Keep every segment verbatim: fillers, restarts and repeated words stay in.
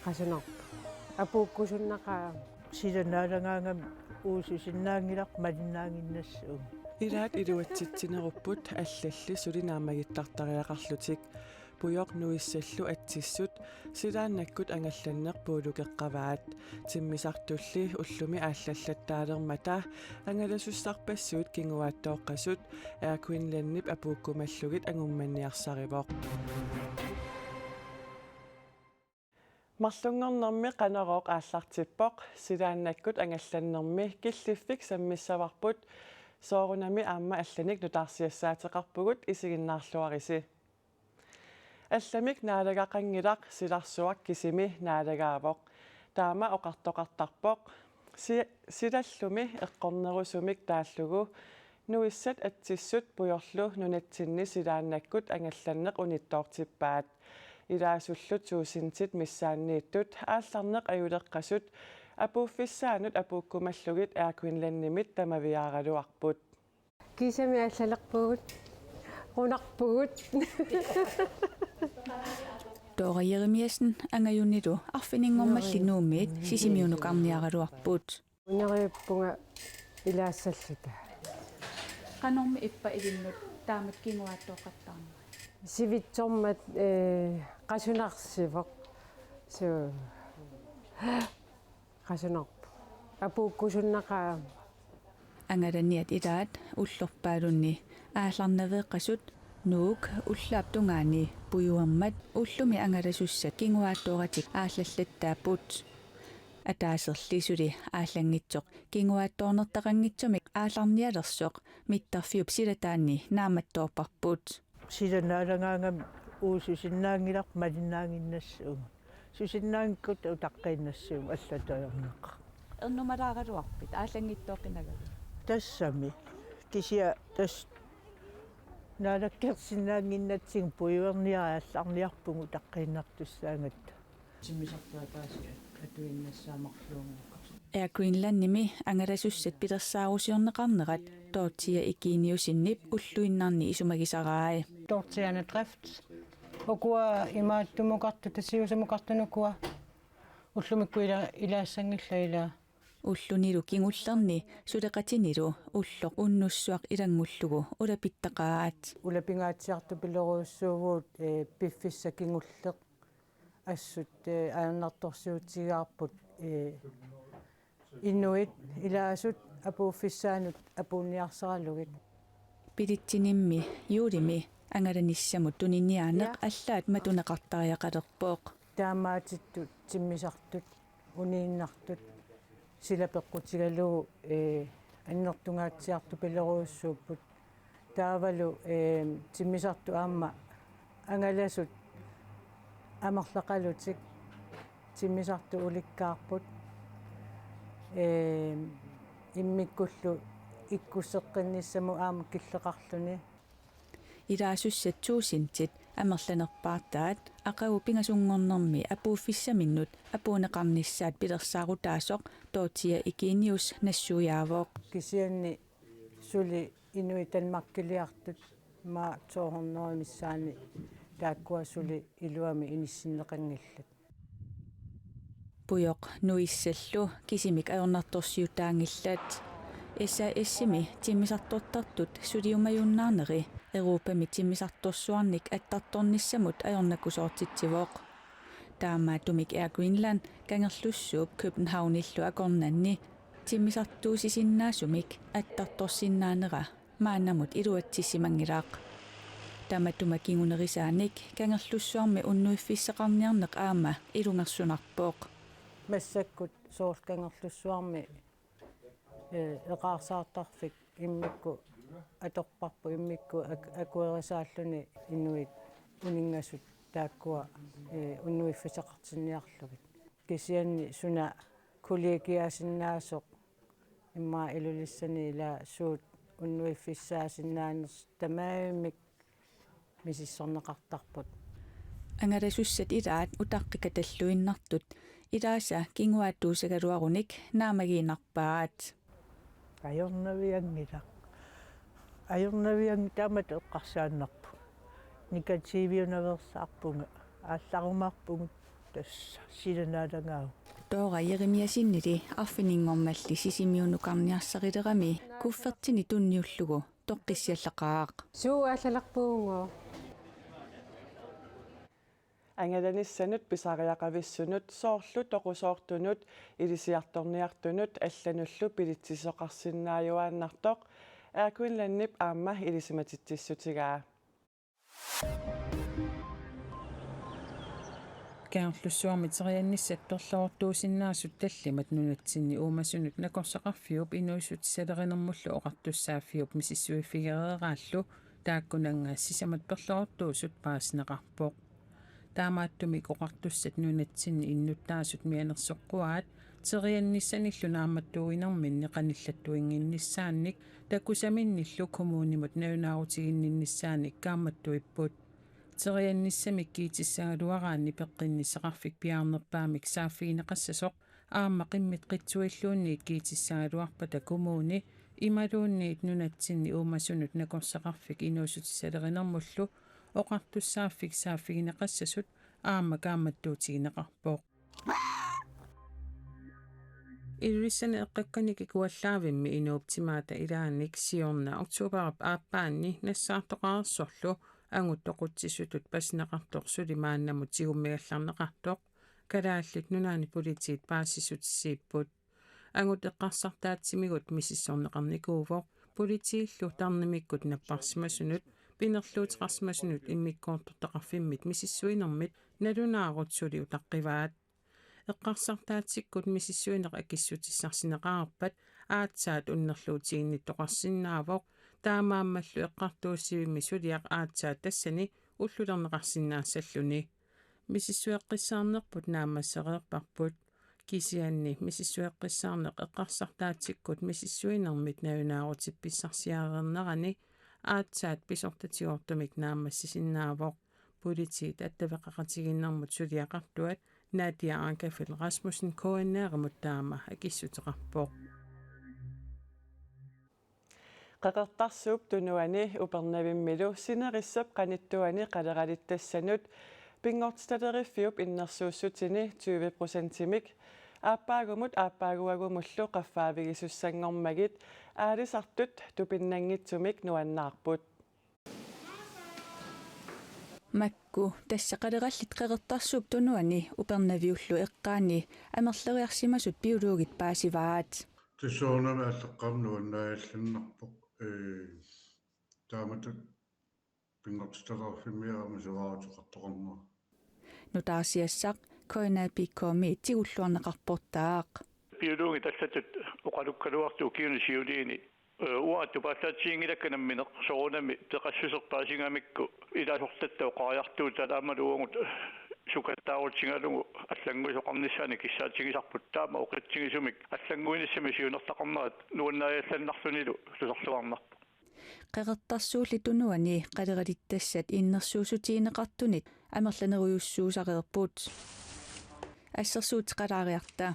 Qasunarpoq. Apuukkusunnaqaaq. Sila naalagaangami uususinnaanngilaq malinnaannginnassuugut. Ilaat iluatsitsinerupput allalli suli naammagittartariaqarlutik. Pujoq nuissallu atsissut silaannakkut angallanneq puulukeqqavaat. Timmisartulli ullumi aallallattaalermata angalasussarpassuit kinguaattooqqasut Air Greenlandip apuukkumallugit angummanniarsarivoq. Marlunngornermi Qanorooq aallartippoq, silaannakkut angallannermi killiffik sammissavarput, soorunami aamma allanik nutaarsiassaateqarpugut, isiginnaarluarisi. Allamik naalagaqanngilaq, silarsuaq kisimi naalagaavoq. Taama oqartoqartarpoq. Si-, silallumi eqqornerusumik taallugu nuissat atsissut Pujorlu nunatsinni silaannakkut angallanneq unittoortippaat. Ilaasullu tuusintit missaanniittut aallarneq ajuleqqasut apuuffissaannut apuukkumallugit Air Greenlandimit tamaviaaraluarput. Kiisami allalerpugut, qunarpugut. Dora Jeremiassen angajunilu arfininngormalli Nuummiit Sisimiunukarniaraluarput. Uneriuppunga ilaassalluta. Qanormi ippa ilinnut taamak kinguaattooqattaarnerit? Sivitsormat, ee, qasunarsivoq. Suu. Qasunarpoq. Apuukkusunnaqaaq. Angalaniat ilaat ullorpaalunni aallarnaveeqqasut Nuuk ullaap tungaani pujuammat ullumi angalasussat kinguaattooratik aallallattaapput. Ataaserli suli aallanngitsoq kinguaattoornertaqanngitsumik aallarnialersoq mittarfiup silataanni naammattoorparput. Sila naalagaangami uususinnaanngilaq malinnaannginnassuugut. Susinnaanngikkutta utaqqiinnassuugut allatut ajornaqaaq. Ernumalaaraluarpit aallanngitsoortinagavit? Tassami. Kisianni tassa naalakkersinnaannginnatsigu pujuerniarlugu aallarniarpugut utaqqiinnartussaagatta. Timmisartut ataaseq atuinnassaamarluunngikkaluarlugit. Air Greenlandimi angalasussat pilersaarusiorneqarnerat Dorthea Egeniussenip ulluinnarni isumagisarai. Dorthea Drift. Ukua imaattumukartut, tassa siusamukartut ukua. Ullumikkut ila-, ilaassanngillat ilaa. Ullunilu kingullerni suleqatinilu ulloq unnussuaq ilanngullugu ulapittaqaat. Ulapingaatsiartupilorujussuuvugut, ee, piffissaq kingulleq. Assut, ee, ajornartorsiutigaarput, ee, inuit ilaasut apuuffissaannut apuunniarsaralugit. Bilitsinimmi juulimi angalanissamut tuniniaaneq, ja, allaat matuneqartariaqalerpoq. Taamaatittut timmisartut uniinnartut sila peqqutigalugu, ee, annertungaatsiartupilorujussuupput. Taavalu, ee, timmisartut aamma angalasut amerlaqalutik timmisartut ulikkaarput. Ee, immikkullu ikkusseqqinnissamut aamma killeqarluni. Ilaasussat tuusintit amerlanerpaartaat aqagu pingasunngornermi apuuffissaminnut apuunneqarnissaat pilersaarutaasoq Dorthea Egenius nassuiaavoq. Kisianni suli inuit Danmarkiliartut, ma to hundrede missaanni, taakkua suli iluamik inissinneqanngillat. Pujoq nuissallu kisimik ajornartorsiutaanngillat. S A S-imi timmisartortartut suliumajunnaarneri Europami timmisartorsuarnik attartornissamut ajornakusoortitsivoq. Taamaattumik Air Greenland Kangerlussuup Københavnillu akornanni timmisartuussisinnaasumik attartorsinnaanera maannamut iluatsissimanngilaq. Tamatuma kingunerisaanik Kangerlussuarmi unnuiffissaqarniarneq aamma ilungersunarpoq. Massakkut soorlu Kangerlussuarmi, ee, eqaarsaartarfik immikkut atorparput, immikkut ak-, akuerisaalluni inuit uninngasut taakkua, ee, unnuiffissaqartinniarlugit. Kisianni suna kollegiaasinnaasoq immaqa Ilulissani ila suut unnuiffissaasinnaanersut tamarmik misissorneqartarput. Angalasussat ilaat utaqqi katalluinnartut ilaasa kinguaattuusagaluarunik naammagiinnarpaat. Ajornavianngilaq. Ajornavianngilaq, taamatut eqqarsaannarpunga. Negativiunaveersaarpunga, aallarumaarpugut tassa silanaalangaagut. Toora Jeremiassenili arfininngormalli Sisimiunukarniarsarilerami kuffertini tunniullugu toqqissiallaqaaq. Suu aallalerpugut. Angalanissanut pisariaqavissunut soorlu toqusoortunut ilisiartorniartunut allanullu bilitsisoqarsinnaajuaannartoq Air Greenlandip aamma ilisimatitsissutigaa. Kangerlussuarmi teriannissat perlortuusinnaasut tallimat nunatsinni uumasunut nakorsaqarfiup inuussutissalerinermullu oqartussaaffiup misissuiffigereeraallu taakkunannga sisamat perlortuusut paasineqarpoq. Taamaattumik oqartussat nunatsinni innuttaasut mianersoqquaat teriannissanillu naammattuuinerminni qanillattuinnginnissaannik takusaminnillu kommunimut nalunaarutiginninnissaannik kaammattuipput. Teriannissamik kiitissagaluaraanni peqqinnissaqarfik piaarnerpaamik saaffigineqassasoq aamma qimmit qitsuilluunniit kiitissagaluarpata kommuni imaluunniit nunatsinni uumasunut nakorsaqarfik inuussutissalerinermullu oqartussaaffik saaffigineqassasut aamma kaammattuutigineqarpoq. Ilulissani eqqakkani kikuallaavimmi inuup timaata ilaannik siorna oktoberip aappaanni nassaartoqareersorlu angut toqutsisutut pasineqartoq suli maannamut tigummigallarneqartoq Kalaallit Nunaanni Politiit paasissutissiipput. Angut eqqarsartaatsimigut misissorneqarnikuuvoq politiillu tarnimikkut napparsimasunut pinerluuteqarsimasunut immikkoortortaqarfimmit misissuinermit nalunaarut suli utaqqivaat. Eqqarsartaatsikkut misissuineq akissutissarsineqareerpat aatsaat unnerluutiginnittoqarsinnaavoq, taamaammallu eqqartuussivimmi suliaq aatsaat tassani ullulerneqarsinnaassalluni. Misissueqqissaarnerput naammassereerparput. Kisianni misissueqqissaarneq eqqarsartaatsikkut misissuinermit nalunaarutippissarsiareernerani aatsaat pisortatigoortumik naammassisinnaavoq. Politiit attaveqaqatigiinnermut suliaqartuat Nadia Ankerfeldt Rasmussen K N R-imut taama akissuteqarpoq. Qeqertarsuup Tunuani Upernavimmilu sinerissap qanittuani qaleralittassanut Pinngortitaleriffiup innersuussutini tyve procentimik aappaagumut aappaaguagumullu qaffaavigisussanngormagit aalisartut tupinnanngitsumik nuannaarput. Makku tassa qalerallit Qeqertarsuup Tunuani Upernaviullu eqqaani amerleriarsimasut biologit paasivaat. Tassa soorunami aallaqqaammut nuannaajallannarpoq, ee, taamatut Pinngortitalerfimmiit aamma suaaruteqartoqarnera. Nutaarsiassaq K N A P K-mi tigulluarneqarportaaq. Biologit allatut oqalukkaluartut ukiuni siuliini, ee, uanga tupaallaatiginngilakka nammineq, soorunami peqassuseq paasigamikku ilaasortatta oqariartuutaat aammalu uagut sukattaarutsigalugu allannguisoqarnissaannik kissaatigisarput, taama oqitsigisumik allannguinissamik siunertaqarnerat nuannaajallannarlunilu tusarluarnarpoq. Qeqertarsuulli Tunuani qaleralittassat innersuussutigineqartunit amerlanerujussuusareerput. Assersuuteqalaariarta.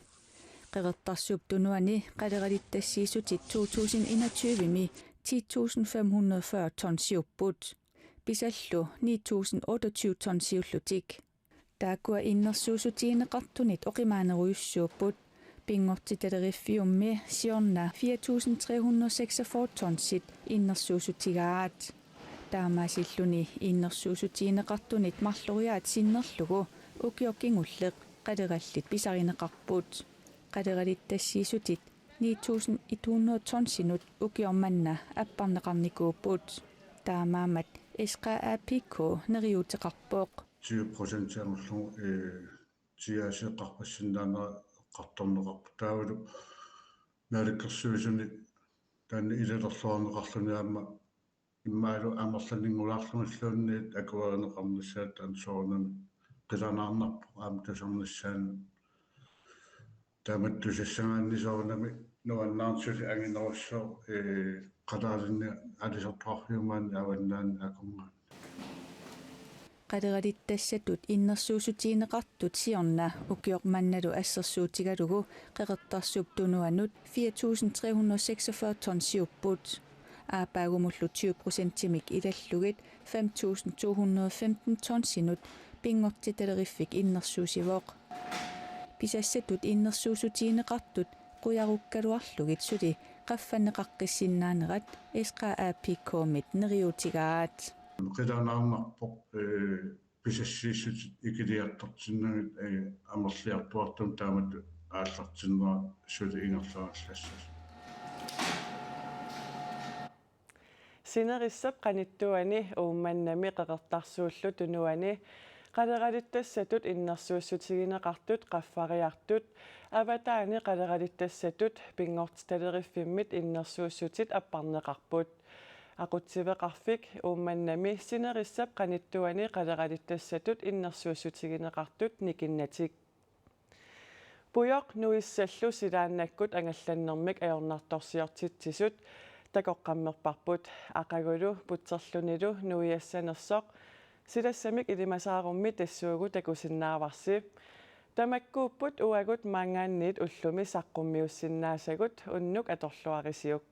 Qeqertarsuup Tunuani qaleralittassiissutit to tusind enogtyve-mi ti tusind fem hundrede fyrre tonsiupput. Pisallu ni tusind otteogtyve tonsiullutik. Taakkua innersuussutigineqartunit oqimaanerujussuupput. Pinngortitaleriffiummi siorna fire tusind tre hundrede seksogfyrre tonsit innersuussutigaat. Taamaasilluni innersuussutigineqartunit marloriaat sinnerlugu ukioq kingulleq qalerallit pisarineqarput. Qaleralittassiissutit ni tusind et hundrede tonsinut ukioq manna apparneqarnikuupput. Taamaammat S Q A P K neriuuteqarpoq. Tyve procent amerlugu, ee, tiaaseeqqarpassinnaanera eqqartorneqarpoq. Taavalu Naalakkersuisuni taanna ilalerluarneqarluni aamma immaalu amerlanerulaarlutilluunniit akuerineqarnissaat taanna soorunami qilanaarnarpoq aamma tusarnissaanut. Taamatut tusassagaanni soorunami nuannaartut anginerussooq, ee, qaleralinni aalisartoqarfiup maani avannaani akornanni. Qaleralittassatut innersuussutigineqartut siorna ukioq mannalu assersuutigalugu Qeqertarsuup Tunuanut fire tusind tre hundrede seksogfyrre tonsiupput. aappaagumullu tyve procentimik ilallugit fem tusind to hundrede femten tonsinut pinngortitaleriffik innersuussivoq. Pisassatut innersuussutigineqartut qujarukkaluarlugit suli qaffanneqaqqissinnaanerat S K A P K-mit neriuutigaat. Qilanaarnarpoq, eh, pisassiissutit ikiliartortinnagit, eh, amerliartuartumik taamatut aallartinnera suli ingerlareerlassasoq. Sinerissap qanittuani Uummannami Qeqertarsuullu Tunuani qaleralittassatut innersuussutigineqartut qaffariartut avataani qaleralittassatut pinngortitaleriffimmi innersuussutit apparneqarput. Aqutsiveqarfik Uummannami sinerissap qanittuani qaleralittassatut innersuussutigineqartut nikinnatik. Pujoq nuissallu silaannakkut angallannermik ajornartorsiortitsisut takoqqammerparput, aqagulu putserlunilu nuiassanersoq silassamik ilimasaarummi tassuugu takusinnaavarsi. Tamakkuupput uagut maanngaanniit ullumi saqqummiussinnaasagut, unnuk atorluarisiuk.